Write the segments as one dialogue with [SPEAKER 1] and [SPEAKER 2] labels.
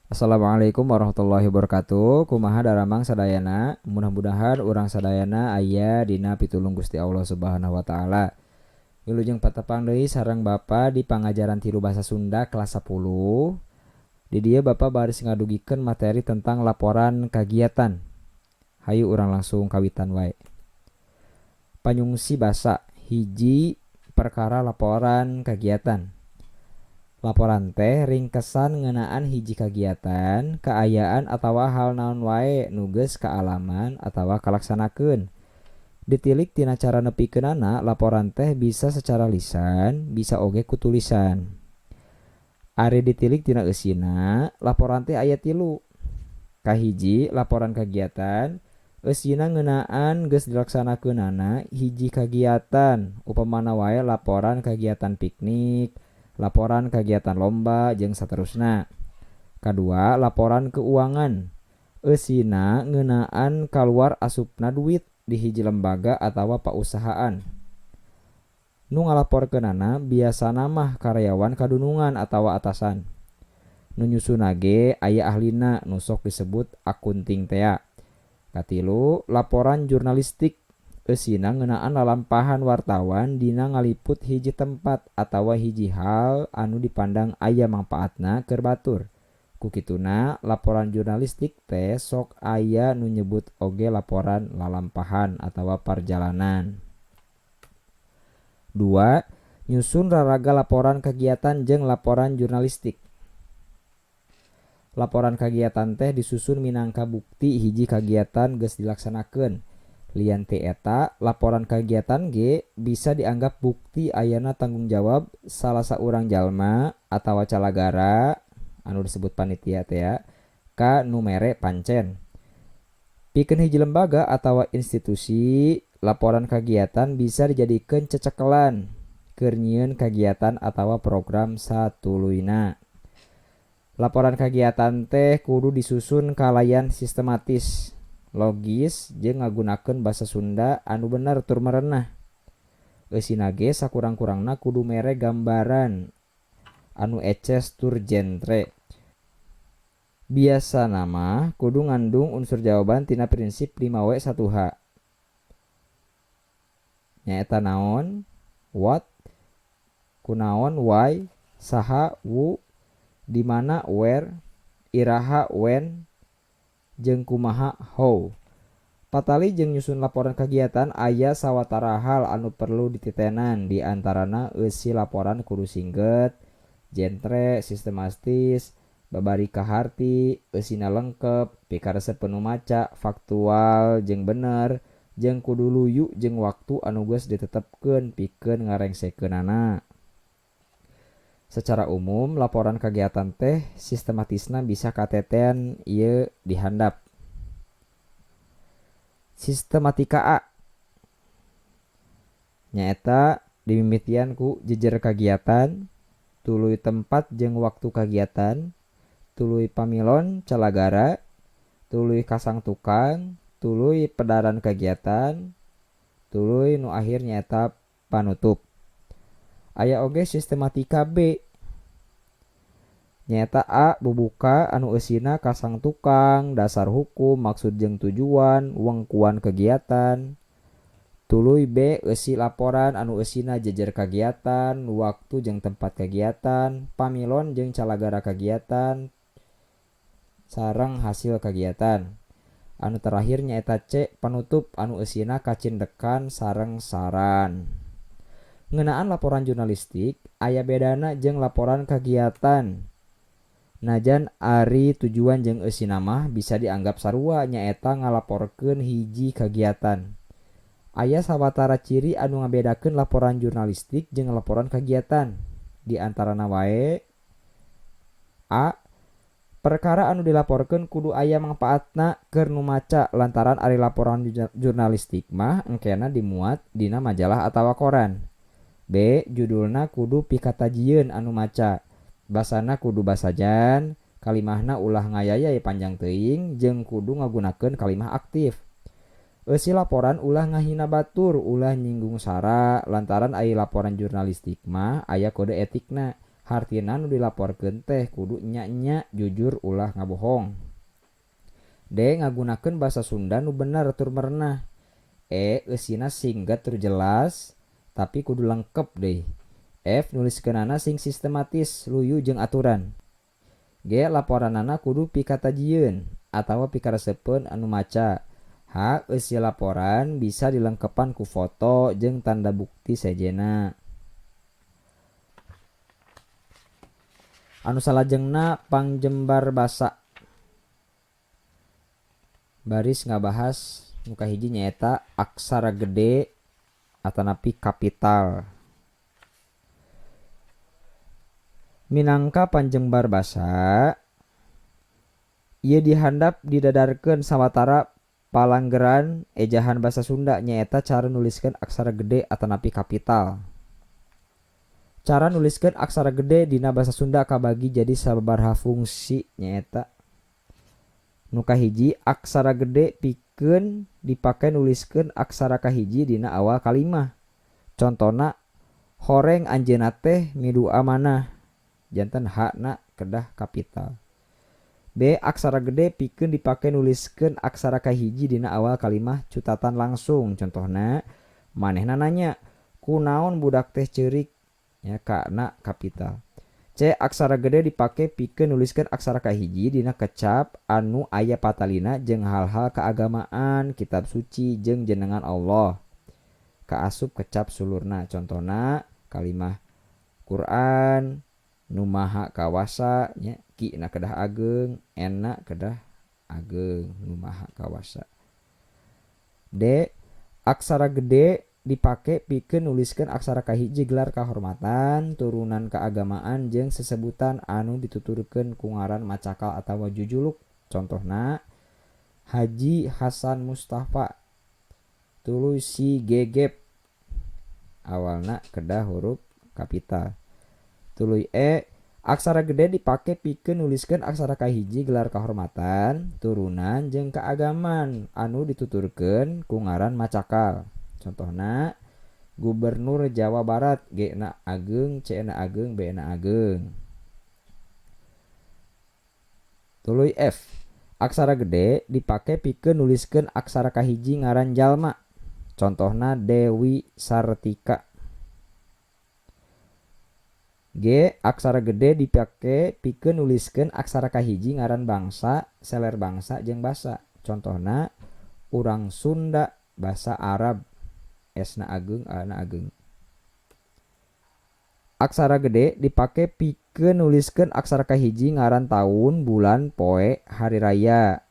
[SPEAKER 1] Assalamualaikum warahmatullahi wabarakatuh. Kumaha daramang sadayana? Mudah-mudahan urang sadayana aya dina pitulung Gusti Allah Subhanahu wa taala. Wilujeng patepang deui sareng Bapa di pangajaran tilu bahasa Sunda kelas 10. Di dieu Bapa baris ngadugikeun materi tentang laporan kagiatan. Hayu urang langsung kawitan wae. Panyungsi basa hiji perkara laporan kagiatan. Laporan teh ringkesan ngeunaan hiji kagiatan, kaayaan atawa hal naon wae nu geus kaalaman atawa kalaksanakeun. Ditilik tina cara nepikeunana, laporan teh bisa secara lisan, bisa oge ku tulisan. Ari ditilik tina eusina, laporan teh aya tilu. Kahiji, laporan kagiatan, eusina ngeunaan geus dilaksanakeunana hiji kagiatan, upamana wae laporan kagiatan piknik, laporan kagiatan lomba, jeung saterusna. Kadua, laporan keuangan. Eusina ngeunaan kaluar asupna duit di hiji lembaga atawa pausahaan. Nu ngalaporkeunana biasana mah karyawan kadunungan atawa atasan. Nu nyusunna ge aya ahlina nu sok disebut akunting tea. Katilu, laporan jurnalistik. Eusina ngeunaan lalampahan wartawan dina ngaliput hiji tempat atawa hiji hal anu dipandang aya mangpaatna keur batur. Ku kituna laporan jurnalistik teh sok aya nu nyebut oge laporan lalampahan atawa parjalanan. 2. Nyusun raraga laporan kagiatan jeung laporan jurnalistik. Laporan kagiatan teh disusun minangka bukti hiji kagiatan geus dilaksanakeun. Lian ti eta, laporan kagiatan ge bisa dianggap bukti ayana tanggung jawab salah saurang jalma atawa calagara anu disebut panitia tea ka nu mere pancen. Pikeun hiji lembaga atawa institusi, laporan kagiatan bisa dijadikeun cecekelan keur nyieun kagiatan atawa program satuluyna. Laporan kagiatan teh kudu disusun kalayan sistematis, logis jeung ngagunakeun basa Sunda anu bener tur merenah. Eusina ge sakurang-kurangna kudu mere gambaran anu eces tur jentre. Biasana mah kudu ngandung unsur jawaban tina prinsip 5W 1H. Nyaeta naon, what, kunaon, why, saha, who, di mana, where, iraha, when, jeung kumaha, how. Patali jeung nyusun laporan kagiatan aya sawatara hal anu perlu dititenan, di antarana eusi laporan kudu singget, jentre, sistematis, babari kaharti, eusina lengkep, pikaresep nu maca, faktual jeung bener, jeung kudu luyu jeung waktu anu geus ditetepkeun pikeun ngarengsekeunana. Secara umum laporan kagiatan teh sistematisna bisa kateten ieu di handap. Sistematika A nyaeta dimimitian ku jejer kagiatan, tuluy tempat jeung waktu kagiatan, tuluy pamilon calagara, tuluy kasang tukang, tuluy pedaran kagiatan, tuluy nu akhir nyaeta panutup. Aya oge sistematika B nyaeta A bubuka anu eusina kasang tukang, dasar hukum, maksud jeung tujuan, wengkuan kegiatan. Tuluy B eusi laporan anu eusina jejer kagiatan, waktu jeung tempat kagiatan, pamilon jeung calagara kagiatan, sareng hasil kagiatan. Anu terakhir nyaeta C panutup anu eusina kacindekan sareng saran. Ngeunaan laporan jurnalistik aya bedana jeung laporan kagiatan. Najan ari tujuan jeung eusina mah bisa dianggap sarua, nyaeta ngalaporkeun hiji kagiatan. Aya sawatara ciri anu ngabedakeun laporan jurnalistik jeung laporan kagiatan. Di antarana wae: A. Perkara anu dilaporkeun kudu aya mangpaatna keur nu maca lantaran ari laporan jurnalistik mah engkena dimuat dina majalah atawa koran. B. Judulna kudu pikatajieun anu maca. Basana kudu basajan, kalimahna ulah ngayayay panjang teuing jeung kudu ngagunakeun kalimah aktif. Eusi laporan ulah ngahina batur, ulah nyinggung sara lantaran ari laporan jurnalistik mah aya kode etikna. Hartina nu dilaporkeun teh kudu nya-nya jujur ulah ngabohong. D ngagunakeun basa Sunda nu bener tur merenah. E eusina singget tur jelas tapi kudu lengkep deui. F nuliskeunana sing sistematis luyu jeung aturan. G laporanana kudu pikatajieun atawa pikaresepeun anu maca. H eusi laporan bisa dilengkepan ku foto jeung tanda bukti sejenna. Anu salajengna pangjembar basa. Baris ngabahas nu kahiji nyaeta aksara gede atanapi kapital. Minangka panjembar basa ieu dihandap didadarkeun sawatara palanggeran ejahan basa Sunda nyaeta cara nuliskeun aksara gede atanapi kapital. Cara nuliskeun aksara gede dina basa Sunda kabagi jadi sababaraha fungsi nyaeta nu kahiji aksara gede pikeun dipake nuliskeun aksara kahiji dina awal kalimah. Contona horeng anjeunna teh midua manah janten H-na kedah kapital. B aksara gede pikeun dipake nuliskeun aksara kahiji dina awal kalimah cutatan langsung. Contohna manehna nanya kunaon budak teh ceurik ya kana kapital. C aksara gede dipake pikeun nuliskeun aksara kahiji dina kecap anu aya patalina jeung hal-hal keagamaan, kitab suci jeung jenengan Allah. Kaasup kecap sulurna. Contona kalimah Quran nu maha kawasa nya ki na kedah ageng, n-na kedah ageng nu maha kawasa. D aksara gede dipake pikeun nuliskeun aksara kahiji gelar kahormatan, turunan keagamaan jeung sesebutan anu dituturkeun ku ngaran macakal atawa jujuluk. Contohna Haji Hasan Mustafa tuluy si Gegep awalna kedah huruf kapital. Tuluy E aksara gede dipake pikeun nuliskeun aksara kahiji gelar kahormatan, turunan jeung keagamaan anu dituturkeun ku ngaran macakal. Contohna Gubernur Jawa Barat G na ageng, C na ageng, B na ageng. Tuluy F aksara gede dipake pikeun nuliskeun aksara kahiji ngaran jalma. Contohna Dewi Sartika. G aksara gede dipake pikeun nuliskeun aksara kahiji ngaran bangsa, seler bangsa jeung basa. Contohna urang Sunda basa Arab. S na ageng, A na ageng. Aksara gede dipake pikeun nuliskeun aksara kahiji ngaran taun, bulan, poe, hari raya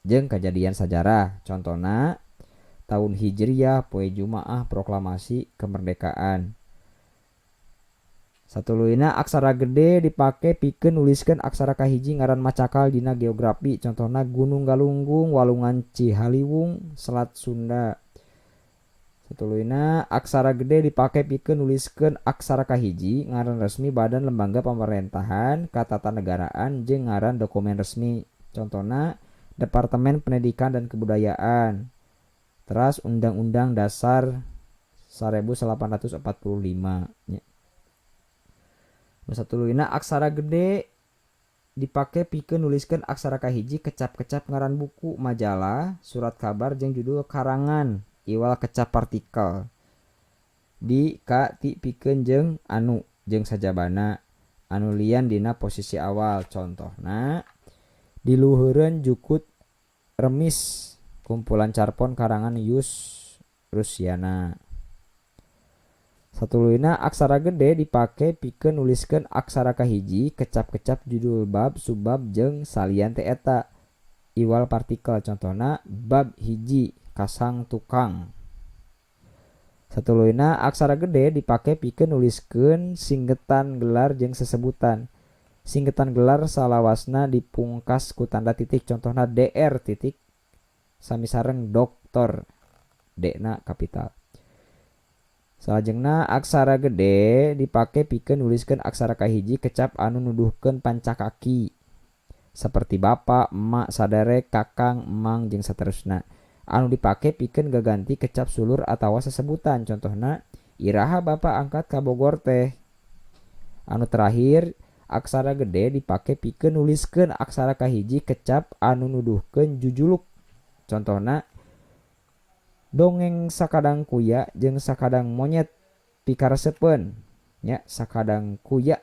[SPEAKER 1] jeung kajadian sajarah. Contona tahun Hijriah, poe Jumaah, proklamasi kemerdekaan. Satuluyna aksara gede dipake pikeun nuliskeun aksara kahiji ngaran macakal dina geografi. Contohna Gunung Galunggung, Walungan Cihaliwung, Selat Sunda. Satuluyna aksara gede dipake pikeun nuliskeun aksara kahiji ngaran resmi badan lembaga pemerintahan, katatanegaraan jeung ngaran dokumen resmi. Contohna Departemen Pendidikan dan Kebudayaan. Teras Undang-Undang Dasar 1845 nya. Satuluyna aksara gede dipake pikeun nuliskeun aksara kahiji kecap-kecap ngaran buku, majalah, surat kabar jeung judul karangan iwal kecap partikel. Di ka ti pikeun jeung anu jeung sajabana anu lian dina posisi awal. Contohna diluheureun jukut remis kumpulan carpon karangan Yus Rusiana. Satuluyna aksara gede dipake pikeun nuliskeun aksara kahiji kecap-kecap judul bab, subbab jeung salian teh eta iwal partikel. Contohna bab hiji kasang tukang. Satuluyna aksara gede dipake pikeun nuliskeun singgetan gelar jeung sesebutan. Singgetan gelar salawasna dipungkas ku tanda titik. Contohna DR titik sami sareng doktor D na kapital. Salajengna aksara gede dipake pikeun nuliskeun aksara kahiji kecap anu nuduhkeun pancakaki seperti bapak, emak, saderek, kakang, emang jeung saterusna. Anu dipake pikeun gaganti kecap sulur atawa sesebutan. Contohna iraha bapak angkat ka Bogor teh. Anu terakhir, aksara gede dipake pikeun nuliskeun aksara kahiji kecap anu nuduhkeun jujuluk. Contohna dongeng sakadang kuya jeung sakadang monyet pikaresepeun nya sakadang kuya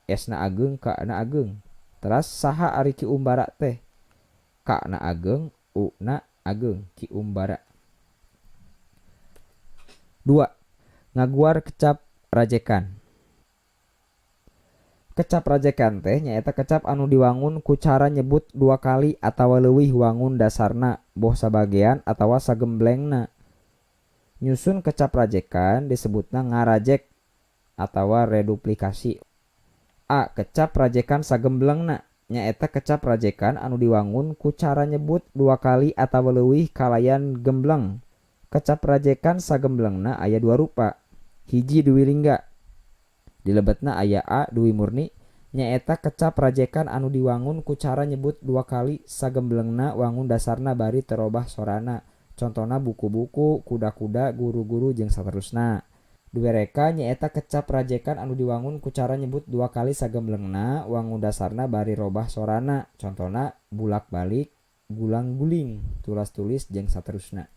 [SPEAKER 1] S na ageng K na ageng. Teras saha ari Ki Umbara teh? K na ageng U na ageng Ki Umbara. 2. Ngaguar kecap rajekan. Kecap rajekan teh nyaeta kecap anu diwangun ku cara nyebut dua kali atawa leuwih wangun dasarna boh sabagean atawa sagemblengna. Nyusun kecap rajekan disebutna ngarajek atawa reduplikasi. A. Kecap rajekan sagemblengna nyaeta kecap rajekan anu diwangun ku cara nyebut dua kali atawa leuwih kalayan gembleng. Kecap rajekan sagemblengna aya dua rupa. Hiji dwilingga. Dilebetna aya A dwi murni nyaeta kecap rajekan anu diwangun ku cara nyebut dua kali sagemblengna wangun dasarna bari teu robah sorana. Contona buku-buku, kuda-kuda, guru-guru jeung saterusna. Dwi reka nyaeta kecap rajekan anu diwangun ku cara nyebut dua kali sagemblengna wangun dasarna bari robah sorana. Contona bulak-balik, gulang-guling, tulas-tulis jeung saterusna.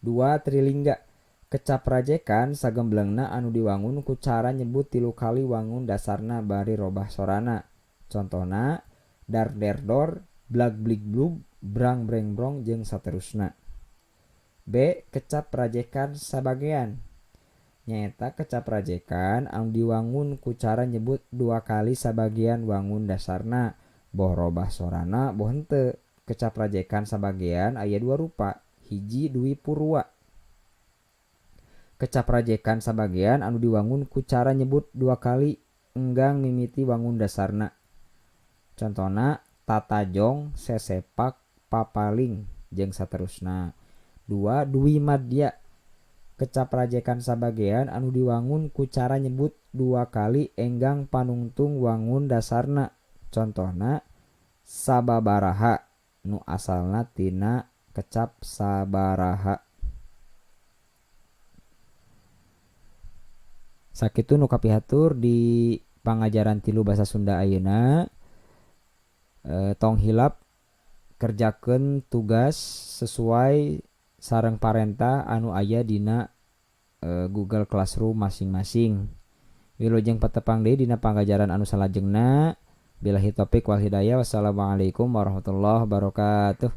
[SPEAKER 1] 2 trilingga. Kecap rajekan sagemblengna anu diwangun ku cara nyebut tilu kali wangun dasarna bari robah sorana. Contona dar der dor, blag blig blug, brang breng brong jeung saterusna. B. Kecap rajekan sabagean nyaeta kecap rajekan anu diwangun ku cara nyebut dua kali sabagean wangun dasarna boh robah sorana boh henteu. Kecap rajekan sabagean aya dua rupa. Hiji dwi purwa. Kecap rajekan sabagean anu diwangun ku cara nyebut dua kali enggang mimiti wangun dasarna. Contona tatajong, sesepak, papaling jeung saterusna. 2 dwi madya. Kecap rajekan sabagean anu diwangun ku cara nyebut dua kali enggang panungtung wangun dasarna. Contona sababaraha nu asalna tina kecap sabaraha. Sakitu nu kapihatur di pangajaran tilu basa Sunda ayeuna. Tong hilap kerjakeun tugas sesuai sareng parenta anu aya dina Google Classroom masing-masing. Wilujeng patepang deui dina pangajaran anu salajengna. Billahi taufik wal hidayah. Wassalamualaikum warahmatullahi wabarakatuh.